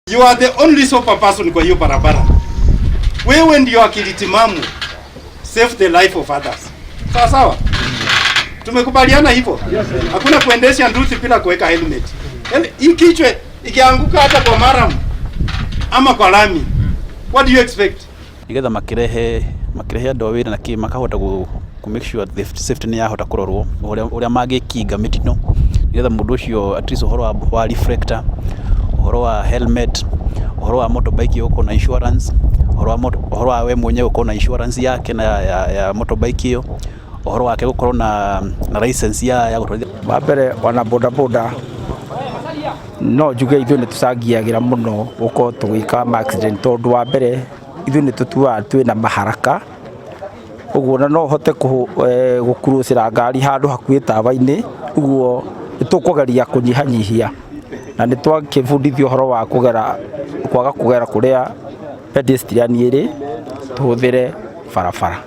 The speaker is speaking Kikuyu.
You are the only sober person kwa hiyo barabara. Wewe ndio akili timamu. Save the life of others. Sawa sawa? Tumekubaliana hivyo? Hakuna kuendesha nduthi bila kuweka helmet. Hii kichwa ikianguka hata kwa murram ama kwa lami, what do you expect? Nigetha makirehe andũ a wĩra na kĩ makahota kũ make sure the safety nĩ yahota kũrorwo ũrĩa mangĩkinga mĩtino, nĩgetha mũndũ ũcio at least ũhoro wa reflector, ũhoro wa helmet, ũhoro wa motorbike ĩyo gũkorwo na insurance, ũhoro wa we mwenyewe gũkorwo na insurance yake na ya motorbike ĩyo, ũhoro wake gũkorwo na license ya gũtwarithia. Wa mbere, wana bodaboda, no njuge ithuĩ nĩ tũcangiagĩra mũno gũkorwo tũgĩka ma accident, tondũ wa mbere ithuĩ nĩ tũtuaga twĩna maharaka ũguo, na no ũhote gũkurucĩra ngari handũ hakuhĩ tawa-inĩ. Ũguo nĩ tũkũgeria kũnyihanyihia, na nĩ twakĩbundithio ũhoro wa kũgera, kwaga kũgera kũrĩa pedestrian ĩrĩ, tũhũthĩre barabara.